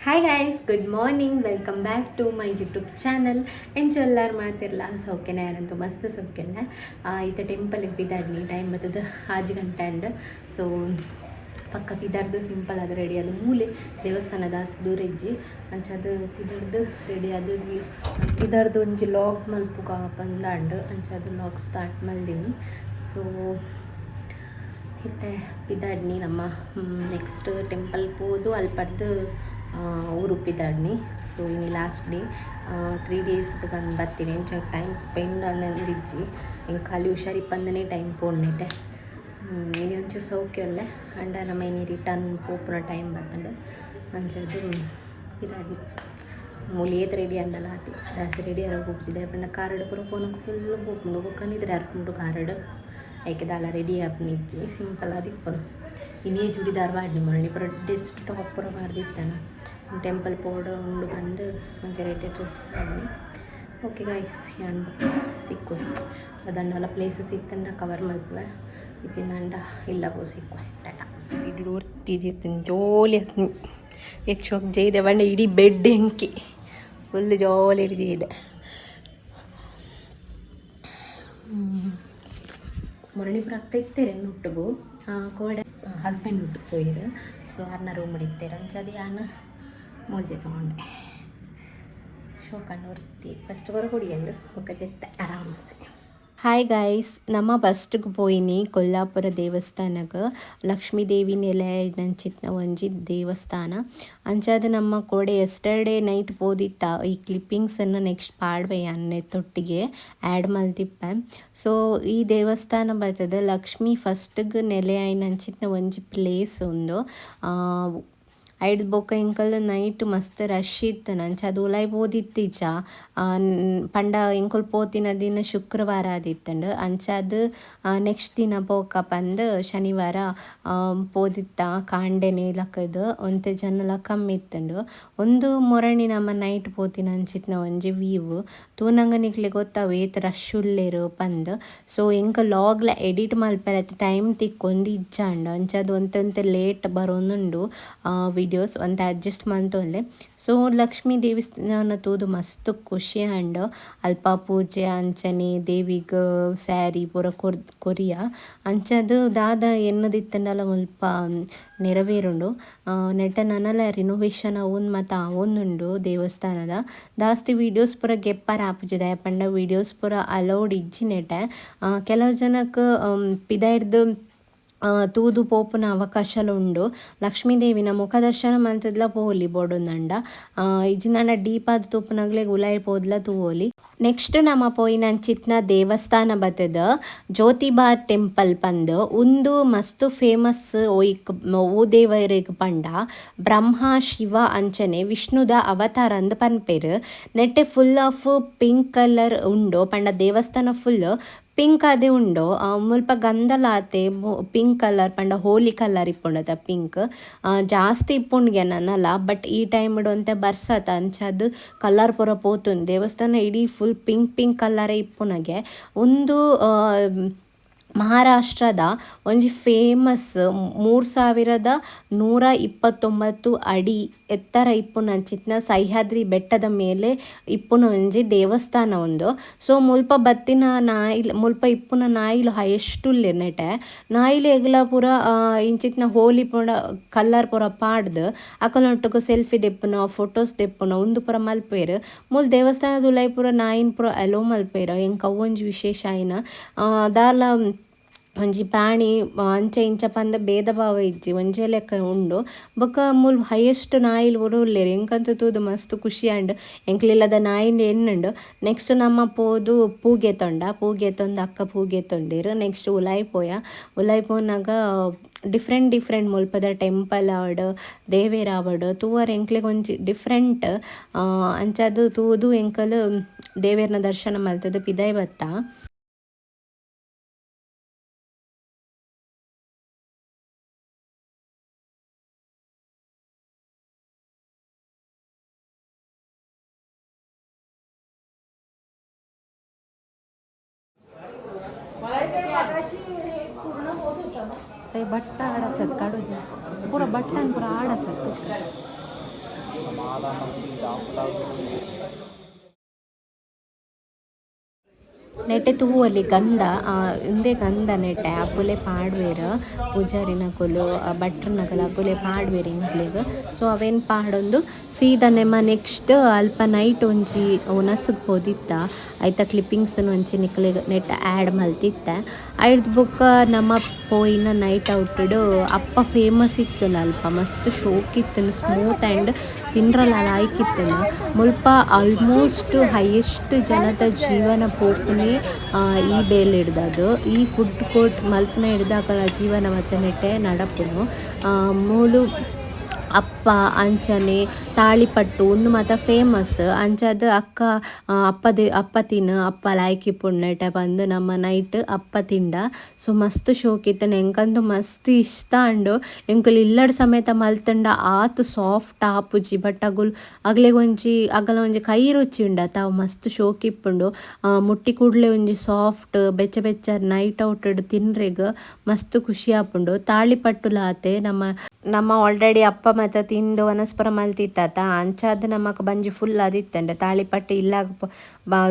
Hi guys, good morning, welcome back to my YouTube channel. ಎಂಚ ಎಲ್ಲಾರು ಮಾತಿರ್ಲ? ಸೌಖ್ಯನ? ಯಾರಂತೂ ಮಸ್ತ್ ಸೌಖ್ಯಲ್ಲ. ಇತ್ತ ಟೆಂಪಲ್ಗೆ ಪಿದಾಡ್ನಿ. ಟೈಮ್ ಬತ್ತದ 6 ಗಂಟೆ ಅಂಡ್. ಸೊ ಪಕ್ಕ ಪಿದಾರ್ದು ಸಿಂಪಲ್ ಆದ್ ರೆಡಿ ಅದು ಮೂಲೆ ದೇವಸ್ಥಾನದ ಆಸ್ ದೂರ ಇಜ್ಜಿ. ಅಂಚಾದ್ ಪಿದಾರ್ದು ರೆಡಿ ಅದು ಪಿದಾರ್ದು ಒಂಜಿ ವ್ಲಾಗ್ ಮಲ್ಪುಗ ಪಂದಾಂಡ್. ಅಂಚಾದ್ ವ್ಲಾಗ್ ಸ್ಟಾರ್ಟ್ ಮಲ್ದಿನಿ. ಸೊ ಇತ್ತೆ ಪಿದಾಡ್ನಿ ನಮ್ಮ. ನೆಕ್ಸ್ಟ್ ಟೆಂಪಲ್ ಪೋದು ಅಲ್ಪಡ್ದು ಊರು ಪಿದಾಡ್ನಿ. ಸೊ ಇನಿ ಲಾಸ್ಟ್ ಡೇ, 3 ಡೇಸ್ ಬಂದು ಬರ್ತೀನಿ. ಎಂಚ ಟೈಮ್ ಸ್ಪೆಂಡ್ ಅನ್ನಂದಿಜ್ಜಿ. ಎಂಕ್ ಖಾಲಿ ಹುಷಾರಿಪ್ಪಂದನೇ ಟೈಮ್ ಪೋಡ್ನೆಟೆ. ಇನಿ ಒಂಚೂರು ಸೌಖ್ಯ ಉಲ್ಲೆ. ಅಂಡ ನಮ್ಮ ಇನಿ ರಿಟರ್ನ್ ಪೋಪುನ ಟೈಮ್ ಬತ್ತಂಡು. ಅಂಚಾದ್ ಪಿದಾಡ್ನಿ. ಮೂಲು ಏತ್ ರೆಡಿ ಆಂಡಲ ಆತಿ, ದಾಸಿ ರೆಡಿ ಆರ ಪೋಪುಜಿ. ಪಂಡ ಕಾರಡ್ ಪೂರ ಪೋನಗ ಫುಲ್ ಪೋಪುಂಡು, ಬೊಕ್ಕ ನಿದ್ರೆ ಆರ್ಪುಂಡು ಕಾರಡ್. ಐಕೆ ದಾಲ ರೆಡಿ ಆಪುನಿಜ್ಜಿ, ಸಿಂಪಲ್ ಆದಿಪ್ಪುನು. ಇನಿ ಚೂಡಿದಾರ್ ಪಾಡ್ನಿ ಮೊನ್ನೆ ಪೂರ ಡ್ರೆಸ್ ಟಾಪ್ ಪೂರ ಪಾಡ್ದಿತ್ತನ. ಟೆಂಪಲ್ ಪೋಡು ಉಂಡು ಬಂದು ಒಂಜಿ ರೆಡಿ ಡ್ರೆಸ್ ಪಾಡ್ನಿ. ಓಕೆ ಗೈಸ್, ಯಾನ್ ಸಿಕ್ಕುವೆ. ಅದಂಡಲ ಪ್ಲೇಸಸ್ ಇತ್ತಂಡ ಕವರ್ ಮಲ್ಪುವೆ, ಇಜ್ಜಿಂದಂಡ ಇಲ್ಲ ಪೋ ಸಿಕ್ಕುವೆ. ಟಾಟಾ. ಇಡೀ ಒರ್ತಿ ಜೋಲಿ ಯಕ್ಷೋಕ್ ಜೈದೆ ಬಂಡ ಇಡೀ ಬೆಡ್ ಎಂಕಿ ಫುಲ್ ಜಾಲಿ ಹಿಡಿದಿದೆ. ಮೊರಣಿ ಅಕ್ಕ ಇತ್ತೇರೆ ಒಟ್ಟುಗು. ಕೋಡೆ ಹಸ್ಬೆಂಡ್ ಒಟ್ಟು ಪೋಯಿರು. ಸೊ ಅರ್ನ ರೂಮ್ ಇತ್ತೇರು. ಅಂಚಾದ ಯಾನ್ ಮೋಜೆ ತಗೊಂಡೆ. ಶೋಕಂಡು ಒರ್ತಿ ಫಸ್ಟ್ ಬರ ಕುಡಿಯಂಡು ಬೊಕ್ಕ ಜೆತ್ತೆ ಆರಾಮ್ಸೆ. ಹಾಯ್ ಗಾಯ್ಸ್, ನಮ್ಮ ಫಸ್ಟ್ಗೆ ಪೋಯಿನಿ ಕೊಲ್ಲಾಪುರ ದೇವಸ್ಥಾನಕ್ಕೆ. ಲಕ್ಷ್ಮೀ ದೇವಿ ನೆಲೆ ನಂಚಿತ್ನ ಒಂಜಿ ದೇವಸ್ಥಾನ. ಅಂಚಾದ ನಮ್ಮ ಕೋಡೆ ಎಸ್ಟರ್ಡೇ ನೈಟ್ ಪೋದಿತ್ತ. ಈ ಕ್ಲಿಪ್ಪಿಂಗ್ಸನ್ನು ನೆಕ್ಸ್ಟ್ ಪಾಡ್ವೆ, ತೊಟ್ಟಿಗೆ ಆ್ಯಡ್ ಮಲ್ತಿಪ್ಪೆ. ಸೊ ಈ ದೇವಸ್ಥಾನ ಬರ್ತದೆ ಲಕ್ಷ್ಮಿ ಫಸ್ಟ್ಗೆ ನೆಲೆ ಆಯಿನಂಚಿತ್ನ ಒಂಜಿ ಪ್ಲೇಸ್ ಉಂದು. ಐಡ್ ಬೊಕ್ಕ ಎಂಕಲ್ ನೈಟ್ ಮಸ್ತ್ ರಶ್ ಇತ್ತುಂಡು. ಅಂಚಾದ್ ಉಲಾಯಿ ಪೋದಿತ್ತಿಜ. ಪಂಡ ಎಂಕುಲು ಪೋತಿನ ದಿನ ಶುಕ್ರವಾರ ಆದಿತ್ತುಂಡು. ಅಂಚಾದ್ ನೆಕ್ಸ್ಟ್ ದಿನ ಪೋಕ ಪಂದ್ ಶನಿವಾರ ಪೋದಿತ್ತ. ಕಾಂಡೆನೆ ಲಕ್ಕುದು ಒಂತೆ ಜನಲ ಕಮ್ಮಿ ಇತ್ತುಂಡು. ಉಂದು ಮೊರಣಿ ನಮ ನೈಟ್ ಪೋತಿನ ಅಂಚಿತ್ನ ಒಂಜಿ ವೀವ್. ತೂನಗ ನಿಕ್ಲೆಗ್ ಗೊತ್ತಾವು ಏತ್ ರಶ್ ಉಲ್ಲೆರ್ ಪಂದ್. ಸೊ ಎಂಕ್ ವ್ಲಾಗ್ಲ ಎಡಿಟ್ ಮಲ್ಪೆರೆ ಟೈಮ್ ತಿಕ್ಕೊಂದು ಇಜ್ಜಾಂಡ್. ಅಂಚಾದ್ ಒಂತೆ ಒಂತೆ ಲೇಟ್ ಬರೊಂದುಂಡು ವಿಡಿಯೋಸ್, ಒಂತೆ ಅಡ್ಜಸ್ಟ್ ಮಂತೊನ್ಲೆ. ಸೊ ಲಕ್ಷ್ಮೀ ದೇವಸ್ಥಾನ ತೂದು ಮಸ್ತ್ ಖುಷಿ ಆಂಡ್. ಅಲ್ಪ ಪೂಜೆ ಅಂಚನೆ ದೇವಿಗ್ ಸ್ಯಾರಿ ಪೂರ ಕೊರ್ ಕೊರಿಯ. ಅಂಚಾದ್ ದಾದ ಎನ್ನುದಿತ್ತುಂಡಲ ಮುಲ್ಪ ನೆರವೇರುಂಡು. ನೆಟೆ ನನಲ ರಿನೋವೇಷನ್ ಅವೊಂದು ಮಾತ ಆವೊಂದುಂಡು ದೇವಸ್ಥಾನದ. ಜಾಸ್ತಿ ವೀಡಿಯೋಸ್ ಪೂರ ಗೆಪ್ಪರ ಆಪುಜಿ, ದಾಯೆ ಪಂಡ ವೀಡಿಯೋಸ್ ಪೂರ ಅಲೌಡ್ ಇಜ್ಜಿ ನೆಟೆ. ಕೆಲವು ಜನಕ್ ಪಿದಾಯ್ರ್ದ್ ತೂದು ಪೋಪುನ ಅವಕಾಶಲ ಉಂಡು. ಲಕ್ಷ್ಮೀ ದೇವಿನ ಮುಖ ದರ್ಶನ ಮಂತುದ್ಲ ಪೋವೊಲಿ ಬೋಡುಂದಂಡ. ಇಜ್ಜಿಂದಾಂಡ ಡೀಪ್ ಆದ್ ತೂಪುನಗ್ಲೆಗ್ ಉಲಾಯಿ ಪೋದ್ಲ ತೂವೊಲಿ. ನೆಕ್ಸ್ಟ್ ನಮ ಪೋಯಿನಂಚಿತ್ನ ದೇವಸ್ಥಾನ ಬತ್ತದ ಜ್ಯೋತಿಬಾ ಟೆಂಪಲ್ ಪಂದ್. ಉಂದು ಮಸ್ತ್ ಫೇಮಸ್ ಒಯ್ಕ್ ಓ ದೇವರೆಗ್ ಪಂಡ ಬ್ರಹ್ಮ, ಶಿವ ಅಂಚನೆ ವಿಷ್ಣುದ ಅವತಾರ ಅಂದ್ ಪನ್ಪೆರ್. ನೆಟ್ಟೆ ಫುಲ್ ಆಫ್ ಪಿಂಕ್ ಕಲರ್ ಉಂಡು. ಪಂಡ ದೇವಸ್ಥಾನ ಫುಲ್ ಪಿಂಕ್ ಆದೆ ಉಂಡು. ಮುಲ್ಪ ಗಂಧಲ ಆತೆ ಪಿಂಕ್ ಕಲರ್ ಪಂಡ ಹೋಲಿ ಕಲರ್ ಇಪ್ಪುಂಡತ ಪಿಂಕ್ ಜಾಸ್ತಿ ಇಪ್ಪುಂಡುಗೆ ನನಲ. ಬಟ್ ಈ ಟೈಮ್ ಒಂತೆ ಬರ್ಸತ, ಅಂಚಾದ್ ಕಲರ್ ಪೂರ ಪೋತುಂಡು. ದೇವಸ್ಥಾನ ಇಡೀ ಫುಲ್ ಪಿಂಕ್ ಪಿಂಕ್ ಕಲರ್ ಇಪ್ಪುನಗೆ. ಉಂದು ಮಹಾರಾಷ್ಟ್ರದ ಒಂಜಿ ಫೇಮಸ್ 3129 ಅಡಿ ಎತ್ತರ ಇಪ್ಪುನಂಚಿತ್ನ ಸಹ್ಯಾದ್ರಿ ಬೆಟ್ಟದ ಮೇಲೆ ಇಪ್ಪುನ ಒಂಜಿ ದೇವಸ್ಥಾನ ಉಂದು. ಸೊ ಮುಲ್ಪ ಬತ್ತಿನ ನಾಯಿಲ್, ಮುಲ್ಪ ಇಪ್ಪುನ ನಾಯಿಲು ಹೈಯೆಸ್ಟ್ ಉಲ್ಲೆರ್ ನೆಟೆ. ನಾಯಿಲೆಗ್ಲ ಪೂರ ಇಂಚಿತ್ನ ಹೋಲಿ ಪೂರ ಕಲರ್ ಪೂರ ಪಾಡ್ದ್ ಅಕಲ್ನೊಟ್ಟುಗು ಸೆಲ್ಫಿ ದೆಪ್ಪುನ, ಫೋಟೋಸ್ ದೆಪ್ಪುನ ಉಂದು ಪೂರ ಮಲ್ಪುವೆರ್. ಮೂಲು ದೇವಸ್ಥಾನದ ಉಲಾಯಿ ಪೂರ ನಾಯಿನ್ ಪೂರ ಅಲೋ ಮಲ್ಪುವೆರ್. ಎಂಕ್ ಅವ್ವೊಂಜಿ ವಿಶೇಷ ಆಯಿನ. ದಾಲ ಒಂಜಿ ಪ್ರಾಣಿ ಅಂಚ ಇಂಚ ಪಂದ್ ಭೇದ ಭಾವ ಇಜ್ಜಿ, ಒಂಜೇ ಲೆಕ್ಕ ಉಂಡು. ಬೊಕ ಮೂಲು ಹೈಯೆಸ್ಟ್ ನಾಯಿಲು ಪೂರ ಉಲ್ಲೆರ್. ಎಂಕಂತೂ ತೂದು ಮಸ್ತ್ ಖುಷಿ ಆಂಡ್. ಎಂಕ್ಲೆ ಇಲ್ಲದ ನಾಯಿನ್ ಎನ್ನುಂಡು. ನೆಕ್ಸ್ಟ್ ನಮ ಪೋದು ಪೂ ಗೆತೊಂಡ. ಪೂ ಗೆತೊಂದು ಅಕ್ಕ ಪೂ ಗೆತೊಂಡೆರ್. ನೆಕ್ಸ್ಟ್ ಉಲಾಯಿ ಪೋಯ. ಉಲಾಯಿ ಪೋನಗ ಡಿಫ್ರೆಂಟ್ ಡಿಫ್ರೆಂಟ್ ಮುಲ್ಪದ ಟೆಂಪಲ್ ಆವಡ್, ದೇವೆರ್ ಆವಡ್ ತೂವರೆ ಎಂಕ್ಲೆಗ್ ಒಂಜಿ ಡಿಫ್ರೆಂಟ್. ಅಂಚಾದ್ ತೂದು ಎಂಕುಲು ದೇವೆರ್ನ ದರ್ಶನ ಮಲ್ತುದು ಪಿದಾಯಿ ಬತ್ತ. ते बट्टा हाड आसात काडूचे, पुरो बट्टान पुरो हाड आसात. ನೆಟೆ ತೂವೊಲಿ ಗಂಧ ಉಂದೇ ಗಂಧ ನೆಟೆ ಅಕುಲೆ ಪಾಡ್ವೆರ್ ಪೂಜಾರಿನಕುಲು ಭಟ್ರ್ನಕುಲು ಅಕುಲೆ ಪಾಡ್ವೆರ್ ಎಂಕ್ಲೆಗ್. ಸೊ ಅವೇನ್ ಪಾಡೊಂದು ಸೀದಾ ನೆಮ ನೆಕ್ಸ್ಟ್ ಅಲ್ಪ ನೈಟ್ ಒಂಜಿ ಉನಸ್ಗ್ ಪೋದಿತ್ತ ಐತ ಕ್ಲಿಪ್ಪಿಂಗ್ಸ್ ಒಂಜಿ ನಿಕ್ಲೆಗ್ ನೆಟ್ ಆ್ಯಡ್ ಮಲ್ತಿತ್ತೆ. ಐಡ್ದ್ ಬೊಕ್ಕ ನಮ ಪೋಯಿನ ನೈಟ್ ಔಟುಡು ಅಪ್ಪ ಫೇಮಸ್ ಇತ್ತುಂಡು ಅಲ್ಪ ಮಸ್ತ್ ಶೋಕ್ ಇತ್ತುಂಡು ಸ್ಮೂತ್ ಆ್ಯಂಡ್ ತಿಂಡ್ರಲ ಲಾಯ್ಕ್ ಇತ್ತುಂಡು. ಮುಲ್ಪ ಆಲ್ಮೋಸ್ಟ್ ಹೈಯೆಸ್ಟ್ ಜನತ ಜೀವನ ಪೋಪುನಿ ಈ ಬೇಲೆಡ್ದದು ಈ ಫುಡ್ ಕೋರ್ಟ್ ಮಲ್ಪುನ ಹಿಡ್ದಾಕಲ ಜೀವನ ಮತ್ತ ನೆಟ್ಟೆ ನಡಪುನು. ಮೂಲು ಅಪ್ಪ ಅಂಚನೆ ತಾಳಿಪಟ್ಟು ಉಂದು ಮಾತ ಫೇಮಸ್. ಅಂಚಾದ್ ಅಕ್ಕ ಅಪ್ಪ ತಿನ್ನು ಅಪ್ಪ ಲಾಯ್ಕ್ ಇಪ್ಪುಂಡು ನೆಟೆ ಪಂದ್ ನಮ್ಮ ನೈಟ್ ಅಪ್ಪ ತಿಂಡ. ಸೊ ಮಸ್ತ್ ಶೋಕ್ ಇತ್ತುಂಡು ಎಂಕಂತೂ ಮಸ್ತ್ ಇಷ್ಟ ಆಂಡ್. ಎಂಕುಲು ಇಲ್ಲಡ್ ಸಮೇತ ಮಲ್ತುಂಡ ಆತ್ ಸಾಫ್ಟ್ ಆಪುಜಿ ಬಟ್ ಅಗುಲು ಅಗಲೆಗ್ ಒಂಜಿ ಅಗಲ ಒಂಜಿ ಕೈ ರುಚಿ ಉಂಡತ ಅವು ಮಸ್ತ್ ಶೋಕ್ ಇಪ್ಪುಂಡು. ಮುಟ್ಟಿ ಕೂಡ್ಲೆ ಒಂಜಿ ಸಾಫ್ಟ್ ಬೆಚ್ಚ ಬೆಚ್ಚ ನೈಟ್ ಔಟ್ ತಿನ್ರೆಗ್ ಮಸ್ತ್ ಖುಷಿ ಆಪುಂಡು. ತಾಳಿಪಟ್ಟುಲ ಆತೆ ನಮ್ಮ ನಮ್ಮ ಆಲ್ರೆಡಿ ಅಪ್ಪ ಮಾತ ತಿಂದು ವನಸ್ಪರ ಮಲ್ತಿತ್ತ ಅಂಚಾದ್ ನಮಕ್ ಬಂಜಿ ಫುಲ್ ಆದಿತ್ತುಂಡು. ತಾಳಿಪಟ್ಟು ಇಲ್ಲಾಗ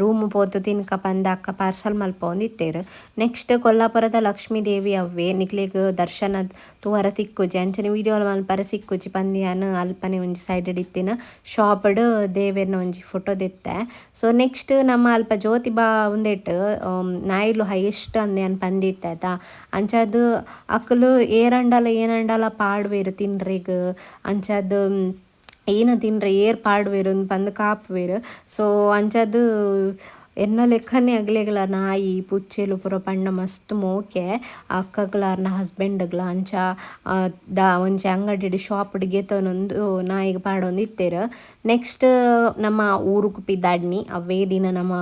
ರೂಮ್ ಪೋತು ತಿನ್ಕ ಪಂದ್ ಅಕ್ಕ ಪಾರ್ಸಲ್ ಮಲ್ಪೊಂದಿತ್ತೆರ್. ನೆಕ್ಸ್ಟ್ ಕೊಲ್ಲಾಪುರದ ಲಕ್ಷ್ಮೀ ದೇವಿ ಅವ್ವೆ ನಿಕ್ಲೆಗ್ ದರ್ಶನ ತೂವರ ತಿಕ್ಕುಜಿ ಅಂಚನೆ ವಿಡಿಯೋ ಮಲ್ಪರ ಸಿಕ್ಕುಜಿ ಪಂದ್ ಯಾನ್ ಅಲ್ಪನೆ ಒಂಜಿ ಸೈಡ್ ಇತ್ತಿನ ಶಾಪ್ ಡ್ ದೇವೆರ್ನ ಒಂಜಿ ಫೋಟೋ ದೆತ್ತೆ. ಸೊ ನೆಕ್ಸ್ಟ್ ನಮ್ಮ ಅಲ್ಪ ಜ್ಯೋತಿಬಾ ಉಂದೆಟ್ ನಾಯಿಲು ಹೈಯೆಸ್ಟ್ ಅಂದ್ ಯಾನ್ ಪಂದಿತ್ತೆ ಆತ. ಅಂಚಾದ್ ಅಕುಲು ಏರಂಡಲ ಏನಂಡಲ ಪಾಡ್ವೆರ್ ತಿನ್ರೆಗ್ ಅಂಚಾದ್ ಏನ ತಿನ್ರೆ ಏರ್ ಪಾಡ್ವೆರ್ ಪಂದ್ ಕಾಪುವೆರ್. ಸೊ ಅಂಚಾದ್ ಎನ್ನ ಲೆಕ್ಕನೆ ಅಗ್ಲೆಗ್ಲ ನಾಯಿ ಪುಚ್ಚೆಲು ಪೂರ ಪಂಡ ಮಸ್ತ್ ಮೋಕೆ ಅಕ್ಕಗ್ಲ ಅರ್ನ ಹಸ್ಬೆಂಡ್ಗ್ಲ ಅಂಚ ದ ಒಂಜಿ ಅಂಗಡಿಡ್ ಶಾಪ್ ಡ್ ಗೆತೊನೊಂದು ನಾಯಿಗ್ ಪಾಡೊಂದು ಇತ್ತೆರ್. ನೆಕ್ಸ್ಟ್ ನಮ್ಮ ಊರುಗು ಪಿದಾಡ್ನಿ ಅವೇ ದಿನ ನಮ್ಮ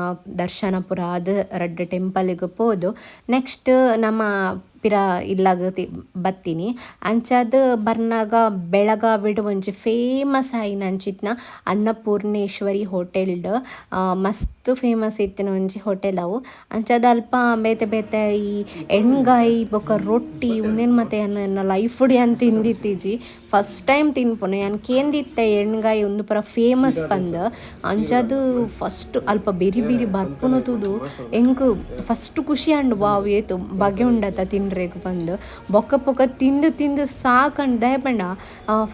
ದರ್ಶನ ಪೂರ ಆದ್ ರಡ್ಡ್ ಟೆಂಪಲ್ ಗ್ ಪೋದು ನೆಕ್ಸ್ಟ್ ನಮ್ಮ ಪಿರ ಇಲ್ಲಗ್ ಬತ್ತಿನಿ. ಅಂಚಾದ್ ಬರ್ನಾಗ ಬೆಳಗಾವಿಡ್ ಒಂಜಿ ಫೇಮಸ್ ಆಯಿನ ಅಂಚಿತ್ನ ಅನ್ನಪೂರ್ಣೇಶ್ವರಿ ಹೋಟೆಲ್ ಡ್ ಮಸ್ತ್ ಫೇಮಸ್ ಇತ್ತಿನ ಒಂಜಿ ಹೋಟೆಲ್ ಅವು. ಅಂಚಾದ್ ಅಲ್ಪ ಬೇತೆ ಬೇತೆ ಈ ಎಣ್ಗಾಯಿ ಬೊಕ ರೊಟ್ಟಿ ಉಂದೆನ್ ಮಾತ ಯಾನ್ ಎನ್ನ ಲೈಫ್ ಡ್ ಯಾನ್ ತಿಂದಿತ್ತಿಜಿ. ಫಸ್ಟ್ ಟೈಮ್ ತಿನ್ಪುನೆ ಯಾನ್ ಕೇಂದಿತ್ತೆ ಎಣ್ಗಾಯಿ ಉಂದು ಪೂರ ಫೇಮಸ್ ಪಂದ್. ಅಂಚಾದ್ ಫಸ್ಟ್ ಅಲ್ಪ ಬಿರಿ ಬಿರಿ ಬರ್ಪುನ ತೂದು ಎಂಕ್ ಫಸ್ಟ್ ಖುಷಿ ಆಂಡ್ ವಾವ್ ಏತ್ ಬಗೆ ಉಂಡತ ತಿನ್ರೆಗ್ ಪಂದ್. ಬೊಕ್ಕ ಬೊಕ್ಕ ತಿಂದು ತಿಂದು ಸಾಕಂಡ್ ದಾಯೆ ಪಂಡ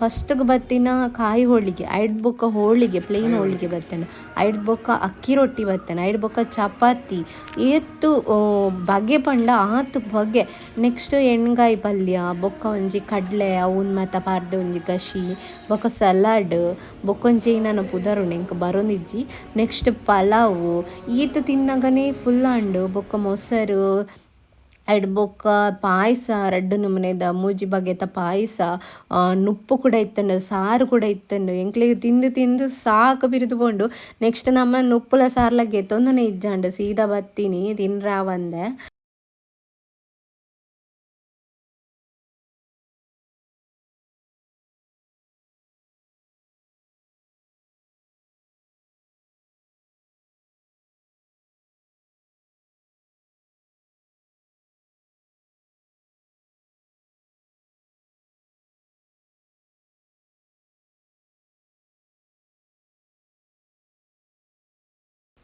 ಫಸ್ಟ್ ಗ್ ಬತ್ತಿನ ಕಾಯಿ ಹೋಳಿಗೆ ಐಡ್ ಬೊಕ್ಕ ಹೋಳಿಗೆ ಪ್ಲೇನ್ ಹೋಳಿಗೆ ಬತ್ತಂಡ್ ಐಡ್ ಬೊಕ್ಕ ಅಕ್ಕಿ ರೊಟ್ಟಿ ಬತ್ತಂಡ್ ಐಡ್ ಬೊಕ್ಕ ಚಪಾತಿ ಏತ್ ಬಗೆ ಪಂಡ ಆತ್ ಬಗೆ. ನೆಕ್ಸ್ಟ್ ಎಣ್ಗಾಯಿ ಪಲ್ಯ ಬೊಕ್ಕ ಒಂಜಿ ಕಡ್ಲೆ ಅವ್ನ ಮಾತ ಪಾಡ್ದ್ ಒಂಜಿ ಗಶಿ ಬೊಕ್ಕ ಸಲಾಡ್ ಬೊಕ್ಕ ಒಂಜಿ ನನ ಪುದರುಂಡು ಎಂಕ್ ಬರೊಂದಿಜ್ಜಿ. ನೆಕ್ಸ್ಟ್ ಪಲಾವ್ ಈತ್ ತಿನ್ನಗನೆ ಫುಲ್ ಆಂಡ್. ಬೊಕ್ಕ ಮೊಸರು ಐಡ್ ಬೊಕ್ಕ ಪಾಯಸ ರಡ್ಡ್ ನಮೂನೆದ ಮೂಜಿ ಬಗೆತ ಪಾಯಸ ನುಪ್ಪು ಕೂಡ ಇತ್ತುಂಡು ಸಾರು ಕೂಡ ಇತ್ತುಂಡು. ಎಂಕ್ಲೆಗ್ ತಿಂದು ತಿಂದು ಸಾಕು ಪಿರಿದು ಪೋಂಡು. ನೆಕ್ಸ್ಟ್ ನಮ್ಮ ನುಪ್ಪುಲ ಸಾರ್ಲ ಗೆತೊಂದುನೆ ಇಜ್ಜಾಂಡ್ ಸೀದಾ ಬತ್ತಿನಿ ತಿನ್ರಾವಂದೆ.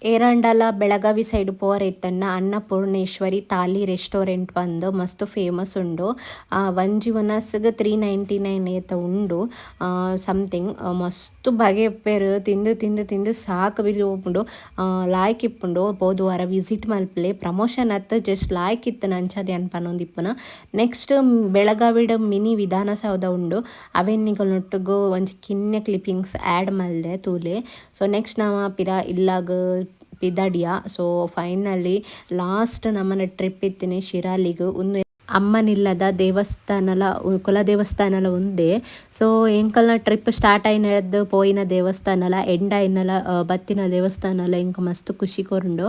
ಏರಂಡಲ ಬೆಳಗಾವಿ ಸೈಡ್ ಪೋರೆ ಇತ್ತನ್ನ ಅನ್ನಪೂರ್ಣೇಶ್ವರಿ ತಾಲಿ ರೆಸ್ಟೋರೆಂಟ್ ಬಂದು ಮಸ್ತ್ ಫೇಮಸ್ ಉಂಡು. ಒಂಜಿ ವನಸ್ಗ್ 399 ಏತ ಉಂಡು ಸಮಥಿಂಗ್. ಮಸ್ತ್ ಬಗೆ ಇಪ್ಪೆರ್ ತಿಂದು ತಿಂದು ತಿಂದು ಸಾಕು ಬಿಲ್ ಉಪ್ಪುಂಡು. ಲಾಯ್ಕ್ ಇಪ್ಪುಂಡು ಪೋದು ವಾರ ವಿಸಿಟ್ ಮಲ್ಪಲೆ ಪ್ರಮೋಷನ್ ಅತ್ತ ಜಸ್ಟ್ ಲಾಯ್ಕ್ ಇತ್ತನ ಅಂಚಾದ್ ಯಾನ್ ಪನೊಂದಿಪ್ಪುನ. ನೆಕ್ಸ್ಟ್ ಬೆಳಗಾವಿಡ್ ಮಿನಿ ವಿಧಾನಸೌಧ ಉಂಡು ಅವೆನ್ ನಿಕಲ್ನೊಟ್ಟುಗು ಒಂಜಿ ಕಿನ್ಯ ಕ್ಲಿಪ್ಪಿಂಗ್ಸ್ ಆ್ಯಡ್ ಮಲ್ದೆ ತೂಲೆ. ಸೊ ನೆಕ್ಸ್ಟ್ ನಮ ಪಿರ ಇಲ್ಲಾಗ್ ಪಿದಡಿಯ. So finally last ನಮನ ಟ್ರಿಪ್ ಇತ್ತಿನಿ ಶಿರಾಲಿಗ್. ಉಂದು ಅಮ್ಮನಿಲ್ಲದ ದೇವಸ್ಥಾನಲ ಕುಲ ದೇವಸ್ಥಾನಲ ಉಂದೆ. ಸೊ ಎಂಕಲ್ನ ಟ್ರಿಪ್ ಸ್ಟಾರ್ಟ್ ಆಯಿನದ್ದು ಪೋಯಿನ ದೇವಸ್ಥಾನಲ ಎಂಡ್ ಆಯಿನಲ ಬತ್ತಿನ ದೇವಸ್ಥಾನಲ ಎಂಕ್ ಮಸ್ತ್ ಖುಷಿ ಕೊರುಂಡು.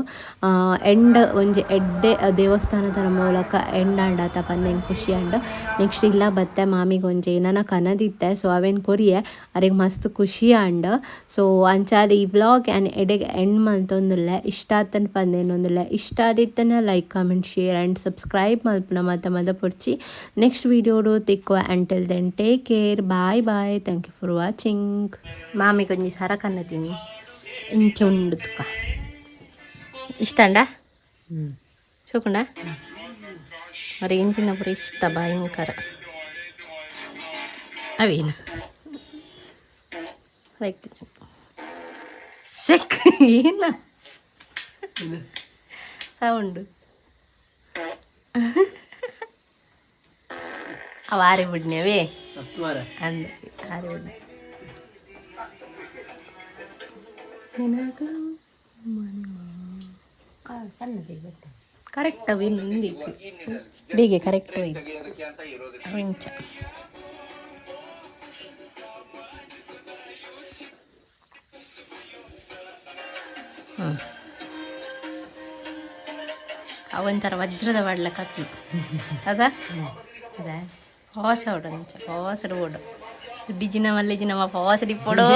ಎಂಡ್ ಒಂಜಿ ಎಡ್ಡೆ ದೇವಸ್ಥಾನದ ಮೂಲಕ ಎಂಡ್ ಆಂಡತ ಪಂದ್ ಎಂಕ್ ಖುಷಿ ಆಂಡ್. ನೆಕ್ಸ್ಟ್ ಇಲ್ಲ ಬತ್ತೆ ಮಾಮಿಗ್ ಒಂಜಿ ಏನನ ಕನದಿತ್ತೆ ಸೊ ಅವೆನ್ ಕೊರಿಯೆ ಅರೆಗ್ ಮಸ್ತ್ ಖುಷಿ ಆಂಡ್. ಸೊ ಅಂಚಾದ್ ಈ ವ್ಲಾಗ್ ಯಾನ್ ಎಡೆಗ್ ಎಂಡ್ ಮಲ್ತೊಂದುಲ್ಲೆ. ಇಷ್ಟ ಆತನ್ ಪಂದ್ ಎನ್ನೊಂದುಲ್ಲೆ. ಇಷ್ಟ ಆದಿತ್ತನ like comment share and subscribe ಮಲ್ಪುನ ಮಾತ ಮಾತ ಮದಪೊಡ್ಚಿ. Next ವೀಡಿಯೋಡು ತಿಕ್ಕುವ. Until then, take care, bye bye, thank you for watching. ಮಾಮಿ ಕೊಂಜಿ ಸರ ಕನ್ನತೀನಿ ಇಂಚ ಉಂಡು ತುಕ ಇಷ್ಟ ಅಂಡ ಚೋಕುಂಡ మరి ಇಂಚಿನ ಪೂರ ಇಷ್ಟ ಭಯಂಕರ ಅವೇನು ಲೈಕ್ ಚೆಕ್ ಏನ ಸೌಂಡು ಅವ ಆರಿ ಬಿಡ್ನೇವೇ ಅಂದ ಆರಿ ಬಿಡ್ನೆ. ಕರೆಕ್ಟ್ ಅವೇನು ಹಿಂದಿಗೆ ಕರೆಕ್ಟ್ ಹೋಯ್ತು ಇಂಚ. ಅವೊಂಥರ ವಜ್ರದ ಮಾಡ್ಲಕ್ಕೆ ಅದ ಹೊಸ ಓಡು ಅಂಚ ಹೊಸಡು ಓಡು ದುಡ್ಡಿಜಿನ ಮಲ್ಲಿಜಿನ ಹೊಸಡಿ ಪೊಡು.